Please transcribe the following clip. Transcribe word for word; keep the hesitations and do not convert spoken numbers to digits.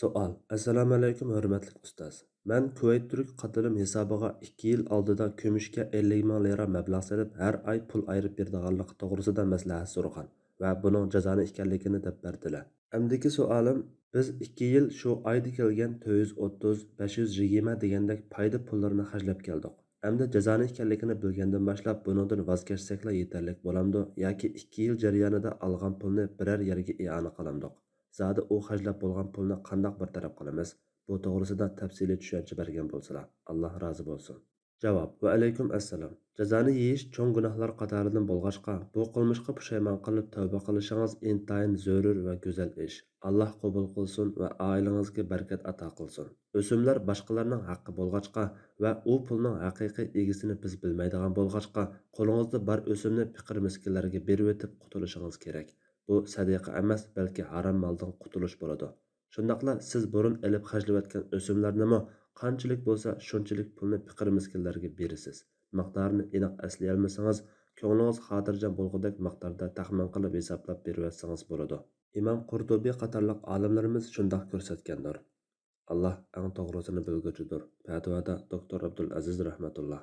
سوئال. ئەسسالامۇئەلەيكۇم، ھۆرمەتلىك ئۇستاز. مەن كۇۋەيت تۈرك قاتىنىم ھېسابىغا ئىككى يىل ئالدىدا كۈمۈشكە ئەللىك مىڭ لىرا مەبلەغ سېلىپ، ھەر ئاي پۇل ئايرىپ بېرىدىغانلىقى توغرىسىدا مەسلىھەت سورىغان ۋە بۇنىڭ جازانى ئىكەنلىكىنى دەپ بەردىلە. ئەمدىكى سوئالىم، بىز ئىككى يىل شۇ ئايدا كەلگەن تۆت يۈز ئوتتۇز، بەش يۈز يىگىرمە دېگەندەك پايدا پۇللىرىنى خەجلەپ كەلدۇق. ئەمدى جازانى ئىكەنلىكىنى بىلگەندىن باشلاپ بۇنىڭدىن ۋاز كەچسەكلا يېتەرلىك بولامدۇ ياكى ئىككى يىل جەريانىدا ئالغان پۇلنى بىرەر يەرگە ئىئانە قىلامدۇق؟ زادى ئۇ خەجلەپ بولغان پۇلنى قانداق بىر تەرەپ قىلىمىز؟ بۇ توغرىسىدا تەپسىلىي چۈشەنچە بەرگەن بولسىلا. ئاللا رازى بولسۇن. جاۋاب. ۋەئەلەيكۇم ئەسسالام. جازانى يېيىش چوڭ گۇناھلار قاتارىدىن بولغاچقا، بۇ قىلمىشقا پۇشايمان قىلىپ تەۋبە قىلىشىڭىز ئىنتايىن زۆرۈر ۋە گۈزەل ئىش. ئاللا قوبۇل قىلسۇن ۋە ئائىلىڭىزگە بەرىكەت ئاتا قىلسۇن. ئۆسۈملەر باشقىلارنىڭ ھەققى بولغاچقا ۋە ئۇ پۇلنىڭ ھەقىقىي ئىگىسىنى بىز بىلمەيدىغان بولغاچقا، قولىڭىزدا بار ئۆسۈمنى پېقىر-مىسكىنلەرگە بېرىۋېتىپ قۇتۇلۇشىڭىز كېرەك. بۇ سەدىقە ئەمەس، بەلكى ھارام مالدىن قۇتۇلۇش بولىدۇ. شۇنداقلا سىز بۇرۇن ئېلىپ خەجلىۋەتكەن ئۆسۈملەرنىمۇ قانچىلىك بولسا شۇنچىلىك پۇلنى پېقىر-مىسكىنلەرگە بېرىسىز. مىقدارىنى ئېنىق ئەسلىيەلمىسىڭىز، كۆڭلىڭىز خاتىرجەم بولغۇدەك مىقداردا تەخمىن قىلىپ ھېسابلاپ بېرىۋەتسىڭىز بولىدۇ. ئىمام قۇرتۇبى قاتارلىق ئالىملىرىمىز شۇنداق كۆرسەتكەندۇر. ئاللا ئەڭ توغرىسىنى بىلگۈچىدۇر. پەتىۋادا دوكتور ئابدۇلئەزىز رەھمەتۇللا.